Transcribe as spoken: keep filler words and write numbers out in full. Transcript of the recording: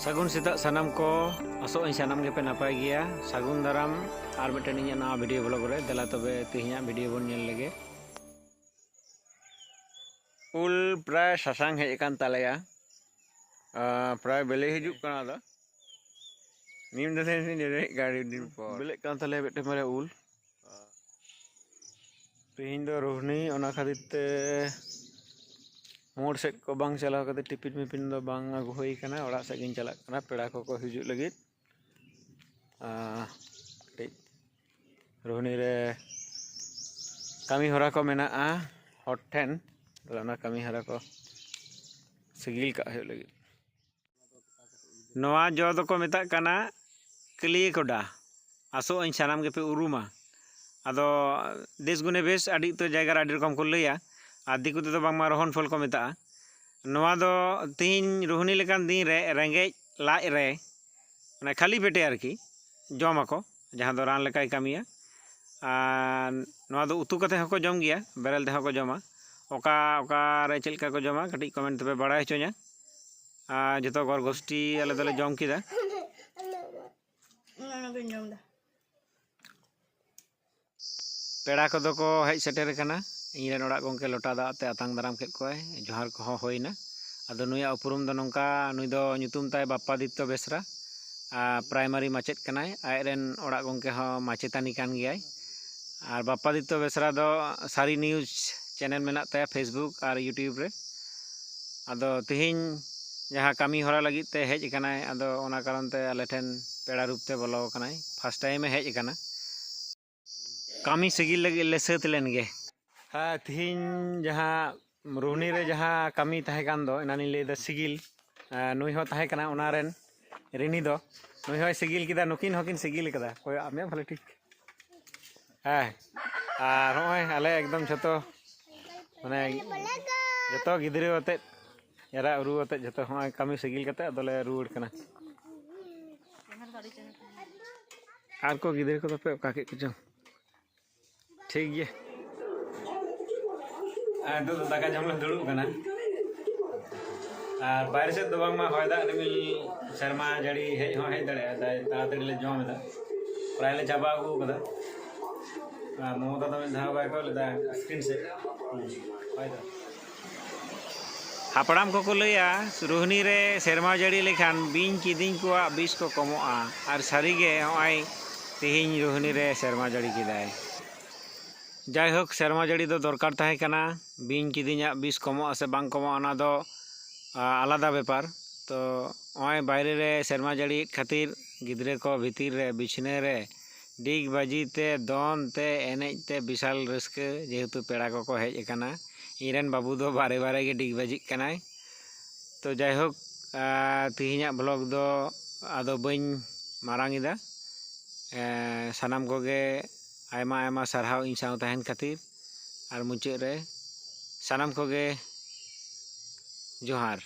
ᱥᱟᱹᱜᱩᱱ ᱥᱮᱛᱟᱜ ᱥᱟᱱᱟᱢ ᱠᱚ᱾ ᱟᱥᱚᱜ ᱟᱹᱧ ᱥᱟᱱᱟᱢ ᱜᱮᱯᱮ ᱱᱟᱯᱟᱭ ᱜᱮᱭᱟ᱾ ᱥᱟᱹᱜᱩᱱ ᱫᱟᱨᱟᱢ ᱟᱨ ᱢᱤᱫᱴᱮᱱ ᱤᱧᱟᱹᱜ ᱱᱟᱣᱟ ᱵᱷᱤᱰᱤᱭᱳ ᱵᱞᱚᱜ ᱨᱮ᱾ ᱫᱮᱞᱟ ᱛᱚᱵᱮ ᱛᱮᱦᱮᱧᱟᱜ ᱵᱷᱤᱰᱤᱭᱳ ᱵᱚᱱ ᱧᱮᱞ ᱞᱮᱜᱮ᱾ ᱩᱞ ᱯᱨᱟᱭ ᱥᱟᱥᱟᱝ ᱦᱮᱡ ᱟᱠᱟᱱ ᱛᱟᱞᱮᱭᱟ᱾ ᱟᱸ, ᱯᱨᱟᱭ ᱵᱮᱞᱮ ᱦᱤᱡᱩᱜ ᱠᱟᱱᱟ᱾ ᱟᱫᱚ ᱱᱤᱢ ᱫᱚ ᱛᱮᱦᱮᱧ ᱧᱮᱞᱮᱫ ᱜᱟᱹᱰᱤ ᱫᱤᱱ ᱯᱚᱨ ᱵᱮᱞᱮᱜ ᱠᱟᱱ ᱛᱟᱞᱮᱭᱟ ᱢᱤᱫᱴᱮᱱ ᱵᱟᱨᱭᱟ ᱩᱞ᱾ ᱛᱮᱦᱮᱧ ᱫᱚ ᱨᱳᱦᱱᱤ, ᱚᱱᱟ ᱠᱷᱟᱹᱛᱤᱨ ᱛᱮ ᱢᱳᱲ ᱥᱮᱫ ᱠᱚ ᱵᱟᱝ ᱪᱟᱞᱟᱣ ᱠᱟᱛᱮ ᱴᱤᱯᱤᱱ ᱢᱤᱯᱤᱱ ᱫᱚ ᱵᱟᱝ ᱟᱹᱜᱩ ᱦᱩᱭ ᱠᱟᱱᱟ᱾ ᱚᱲᱟᱜ ᱥᱮᱫ ᱜᱤᱧ ᱪᱟᱞᱟᱜ ᱠᱟᱱᱟ ᱯᱮᱲᱟ ᱠᱚᱠᱚ ᱦᱤᱡᱩᱜ ᱞᱟᱹᱜᱤᱫ᱾ ᱟᱨ ᱠᱟᱹᱴᱤᱡ ᱨᱳᱦᱱᱤ ᱨᱮ ᱠᱟᱹᱢᱤ ᱦᱚᱨᱟ ᱠᱚ ᱢᱮᱱᱟᱜᱼᱟ ᱦᱚᱲ ᱴᱷᱮᱱ, ᱛᱟᱦᱞᱮ ᱚᱱᱟ ᱠᱟᱹᱢᱤ ᱦᱚᱨᱟ ᱠᱚ ᱥᱤᱜᱤᱞ ᱠᱟᱜ ᱦᱩᱭᱩᱜ ᱞᱟᱹᱜᱤᱫ᱾ ᱱᱚᱣᱟ ᱡᱚ ᱫᱚᱠᱚ ᱢᱮᱛᱟᱜ ᱠᱟᱱᱟ ᱠᱟᱹᱞᱤᱭᱟᱹ ᱠᱚᱰᱟ᱾ ᱟᱥᱚᱜ ᱟᱹᱧ ᱥᱟᱱᱟᱢ ᱜᱮᱯᱮ ᱩᱨᱩᱢᱟ᱾ ᱟᱫᱚ ᱫᱮᱥ ᱜᱩᱱᱮ ᱵᱮᱥ ᱟᱹᱰᱤ ᱩᱛᱟᱹᱨ ᱡᱟᱭᱜᱟ ᱨᱮ ᱟᱹᱰᱤ ᱨᱚᱠᱚᱢ ᱠᱚ ᱞᱟᱹᱭᱟ, ᱟᱨ ᱫᱤᱠᱩ ᱛᱮᱫᱚ ᱵᱟᱝᱢᱟ ᱨᱚᱦᱚᱱ ᱯᱷᱚᱞ ᱠᱚ ᱢᱮᱛᱟᱜᱼᱟ᱾ ᱱᱚᱣᱟ ᱫᱚ ᱛᱮᱦᱮᱧ ᱨᱳᱦᱱᱤ ᱞᱮᱠᱟᱱ ᱫᱤᱱ ᱨᱮ ᱨᱮᱸᱜᱮᱡ ᱞᱟᱡ ᱨᱮ, ᱢᱟᱱᱮ ᱠᱷᱟᱹᱞᱤ ᱯᱮᱴᱮ ᱟᱨᱠᱤ, ᱡᱚᱢᱟᱠᱚ, ᱡᱟᱦᱟᱸ ᱫᱚ ᱨᱟᱱ ᱞᱮᱠᱟᱭ ᱠᱟᱹᱢᱤᱭᱟ᱾ ᱟᱨ ᱱᱚᱣᱟ ᱫᱚ ᱩᱛᱩ ᱠᱟᱛᱮ ᱦᱚᱸᱠᱚ ᱡᱚᱢ ᱜᱮᱭᱟ, ᱵᱮᱨᱮᱞ ᱛᱮᱦᱚᱸ ᱠᱚ ᱡᱚᱢᱟ᱾ ᱚᱠᱟ ᱚᱠᱟ ᱨᱮ ᱪᱮᱫ ᱞᱮᱠᱟ ᱠᱚ ᱡᱚᱢᱟ, ᱠᱟᱹᱴᱤᱡ ᱠᱚᱢᱮᱱᱴ ᱛᱮᱯᱮ ᱵᱟᱲᱟᱭ ᱦᱚᱪᱚᱧᱟ᱾ ᱟᱨ ᱡᱚᱛᱚ ᱜᱚᱨ ᱜᱳᱥᱴᱤ ᱟᱞᱮ ᱫᱚᱞᱮ ᱡᱚᱢ ᱠᱮᱫᱟ᱾ ᱚᱱᱟ ᱜᱤᱧ ᱡᱚᱢ ᱮᱫᱟ᱾ ᱯᱮᱲᱟ ᱠᱚᱫᱚ ᱠᱚ ᱦᱮᱡ ᱥᱮᱴᱮᱨ ᱟᱠᱟᱱᱟ᱾ ᱤᱧ ᱨᱮᱱ ᱚᱲᱟᱜ ᱜᱚᱢᱠᱮ ᱞᱚᱴᱟ ᱫᱟᱜ ᱛᱮ ᱟᱛᱟᱝ ᱫᱟᱨᱟᱢ ᱠᱮᱫ ᱠᱚᱣᱟᱭ, ᱡᱚᱦᱟᱨ ᱠᱚᱦᱚᱸ ᱦᱩᱭᱱᱟ᱾ ᱟᱫᱚ ᱱᱩᱭᱟᱜ ᱩᱯᱨᱩᱢ ᱫᱚ ᱱᱚᱝᱠᱟ, ᱱᱩᱭ ᱫᱚ ᱧᱩᱛᱩᱢ ᱛᱟᱭ ᱵᱟᱯᱯᱟᱫᱤᱛᱛᱚ ᱵᱮᱥᱨᱟ, ᱟᱨ ᱯᱨᱟᱭᱢᱟᱨᱤ ᱢᱟᱪᱮᱫ ᱠᱟᱱᱟᱭ᱾ ᱟᱡ ᱨᱮᱱ ᱚᱲᱟᱜ ᱜᱚᱢᱠᱮ ᱦᱚᱸ ᱢᱟᱪᱮᱛᱟᱹᱱᱤ ᱠᱟᱱ ᱜᱮᱭᱟᱭ᱾ ᱟᱨ ᱵᱟᱯᱯᱟᱫᱤᱛᱛᱚ ᱵᱮᱥᱨᱟ ᱫᱚ ᱥᱟᱹᱨᱤ ᱱᱤᱭᱩᱡᱽ ᱪᱮᱱᱮᱞ ᱢᱮᱱᱟᱜ ᱛᱟᱭᱟ Facebook ᱟᱨ YouTube ᱨᱮ᱾ ᱟᱫᱚ ᱛᱮᱦᱮᱧ ᱡᱟᱦᱟᱸ ᱠᱟᱹᱢᱤ ᱦᱚᱨᱟ ᱞᱟᱹᱜᱤᱫ ᱛᱮ ᱦᱮᱡ ᱟᱠᱟᱱᱟᱭ, ᱟᱫᱚ ᱚᱱᱟ ᱠᱟᱨᱚᱱ ᱛᱮ ᱟᱞᱮ ᱴᱷᱮᱱ ᱯᱮᱲᱟ ᱨᱩᱯ ᱛᱮ ᱵᱚᱞᱚ ᱟᱠᱟᱱᱟᱭ, ᱯᱷᱟᱥᱴ ᱴᱟᱭᱤᱢ ᱮ ᱦᱮᱡ ᱟᱠᱟᱱᱟ᱾ ᱠᱟᱹᱢᱤ ᱥᱤᱜᱤᱞ ᱞᱟᱹᱜᱤᱫ ᱞᱮ ᱥᱟᱹᱛ ᱞᱮᱱ ᱜᱮ᱾ ᱦᱮᱸ, ᱛᱤᱦᱤᱧ ᱡᱟᱦᱟᱸ ᱨᱳᱦᱱᱤ ᱨᱮ ᱡᱟᱦᱟᱸ ᱠᱟᱹᱢᱤ ᱛᱟᱦᱮᱸ ᱠᱟᱱ ᱫᱚ, ᱮᱱᱟᱱᱤᱧ ᱞᱟᱹᱭᱫᱟ ᱥᱤᱜᱤᱞ, ᱮᱸ, ᱱᱩᱭ ᱦᱚᱸ ᱛᱟᱦᱮᱸ ᱠᱟᱱᱟ ᱚᱱᱟ ᱨᱮᱱ, ᱨᱤᱱᱤ ᱫᱚ, ᱱᱩᱭ ᱦᱚᱸᱭ ᱥᱤᱜᱤᱞ ᱠᱮᱫᱟ, ᱱᱩᱠᱤᱱ ᱦᱚᱸᱠᱤᱱ ᱥᱤᱜᱤᱞ ᱠᱟᱫᱟ᱾ ᱠᱚᱭᱚᱜ ᱟᱜ ᱢᱮ ᱵᱷᱟᱞᱮ ᱴᱷᱤᱠ᱾ ᱦᱮᱸ, ᱟᱨ ᱦᱚᱸᱜᱼᱚᱭ ᱟᱞᱮ ᱮᱠᱫᱚᱢ ᱡᱷᱚᱛᱚ, ᱢᱟᱱᱮ, ᱡᱷᱚᱛᱚ ᱜᱤᱫᱽᱨᱟᱹ ᱟᱛᱮᱫ, ᱮᱨᱟ ᱩᱨᱩ ᱟᱛᱮᱫ ᱡᱷᱚᱛᱚ ᱦᱚᱸᱜᱼᱚᱭ ᱠᱟᱹᱢᱤ ᱥᱤᱜᱤᱞ ᱠᱟᱛᱮᱫ ᱟᱫᱚᱞᱮ ᱨᱩᱣᱟᱹᱲ ᱠᱟᱱᱟ᱾ ᱟᱨ ᱠᱚ ᱜᱤᱫᱽᱨᱟᱹ ᱠᱚᱫᱚ ᱯᱮ ᱚᱠᱟ ᱠᱮᱫ ᱠᱚᱪᱚᱝ? ᱴᱷᱤᱠ ᱜᱮᱭᱟ᱾ ᱟᱨ ᱱᱤᱛᱚᱜ ᱫᱚ ᱫᱟᱠᱟ ᱡᱚᱢ ᱞᱮ ᱫᱩᱲᱩᱵ ᱠᱟᱱᱟ᱾ ᱟᱨ ᱵᱟᱭᱨᱮ ᱥᱮᱫ ᱫᱚ ᱵᱟᱝᱢᱟ ᱦᱚᱭ ᱫᱟᱜ ᱨᱤᱢᱤᱞ, ᱥᱮᱨᱢᱟ ᱡᱟᱹᱲᱤ ᱦᱮᱡ ᱦᱚᱸ ᱦᱮᱡ ᱫᱟᱲᱮᱭᱟᱜᱼᱟ᱾ ᱛᱟᱭ ᱛᱟᱲᱟᱛᱟᱲᱤ ᱞᱮ ᱡᱚᱢ ᱮᱫᱟ, ᱯᱨᱟᱭ ᱞᱮ ᱪᱟᱵᱟ ᱟᱹᱜᱩ ᱠᱟᱫᱟ᱾ ᱟᱨ ᱢᱚᱢᱚᱛᱟ ᱫᱚ ᱢᱤᱫ ᱫᱷᱟᱣ ᱵᱟᱭ ᱠᱚᱭ ᱞᱮᱫᱟ ᱥᱠᱨᱤᱱ ᱥᱮᱫ᱾ ᱦᱚᱭ ᱫᱟᱜ᱾ ᱦᱟᱯᱲᱟᱢ ᱠᱚᱠᱚ ᱞᱟᱹᱭᱟ, ᱨᱳᱦᱱᱤ ᱨᱮ ᱥᱮᱨᱢᱟ ᱡᱟᱹᱲᱤ ᱞᱮᱠᱷᱟᱱ ᱵᱤᱧ ᱠᱤᱫᱤᱧ ᱠᱚᱣᱟᱜ ᱵᱤᱥ ᱠᱚ ᱠᱚᱢᱚᱜᱼᱟ᱾ ᱟᱨ ᱥᱟᱹᱨᱤᱜᱮ ᱱᱚᱜᱼᱚᱭ ᱛᱮᱦᱮᱧ ᱨᱳᱦᱱᱤ ᱨᱮ ᱥᱮᱨᱢᱟ ᱡᱟᱹᱲᱤ ᱠᱮᱫᱟᱭ᱾ ᱡᱟᱭᱦᱳᱠ, ᱥᱮᱨᱢᱟ ᱡᱟᱹᱲᱤ ᱫᱚ ᱫᱚᱨᱠᱟᱨ ᱛᱟᱦᱮᱸ ᱠᱟᱱᱟ᱾ ᱵᱤᱧ ᱠᱤᱫᱤᱧᱟᱜ ᱵᱤᱥ ᱠᱚᱢᱚᱜᱼᱟ ᱥᱮ ᱵᱟᱝ ᱠᱚᱢᱚᱜᱼᱟ, ᱚᱱᱟ ᱫᱚ, ᱟ, ᱟᱞᱟᱫᱟ ᱵᱮᱯᱟᱨ᱾ ᱛᱚ, ᱱᱚᱜᱼᱚᱭ ᱵᱟᱭᱨᱮ ᱨᱮ ᱥᱮᱨᱢᱟ ᱡᱟᱹᱲᱤᱭᱮᱫ ᱠᱷᱟᱹᱛᱤᱨ ᱜᱤᱫᱽᱨᱟᱹ ᱠᱚ ᱵᱷᱤᱛᱤᱨ ᱨᱮ ᱵᱤᱪᱷᱱᱟᱹ ᱨᱮ ᱰᱤᱜᱽ ᱵᱟᱹᱡᱤ ᱛᱮ, ᱫᱚᱱ ᱛᱮ, ᱮᱱᱮᱡ ᱛᱮ ᱵᱤᱥᱟᱞ ᱨᱟᱹᱥᱠᱟᱹ, ᱡᱮᱦᱮᱛᱩ ᱯᱮᱲᱟ ᱠᱚᱠᱚ ᱦᱮᱡ ᱟᱠᱟᱱᱟ᱾ ᱤᱧᱨᱮᱱ ᱵᱟᱹᱵᱩ ᱫᱚ ᱵᱟᱨᱮ ᱵᱟᱨᱮ ᱜᱮ ᱰᱤᱜᱽ ᱵᱟᱹᱡᱤᱜ ᱠᱟᱱᱟᱭ᱾ ᱛᱚ, ᱡᱟᱭᱦᱳᱠ, ᱟ, ᱛᱮᱦᱮᱧᱟᱜ ᱵᱷᱞᱚᱜ ᱫᱚ ᱟᱫᱚ ᱵᱟᱹᱧ ᱢᱟᱨᱟᱝ ᱮᱫᱟ᱾ ᱮ, ᱥᱟᱱᱟᱢ ᱠᱚᱜᱮ ᱟᱭᱢᱟ ᱟᱭᱢᱟ ᱥᱟᱨᱦᱟᱣ ᱤᱧ ᱥᱟᱶ ᱛᱟᱦᱮᱱ ᱠᱷᱟᱹᱛᱤᱨ᱾ ᱟᱨ ᱢᱩᱪᱟᱹᱫ ᱨᱮ ᱥᱟᱱᱟᱢ ᱠᱚᱜᱮ ᱡᱚᱦᱟᱨ᱾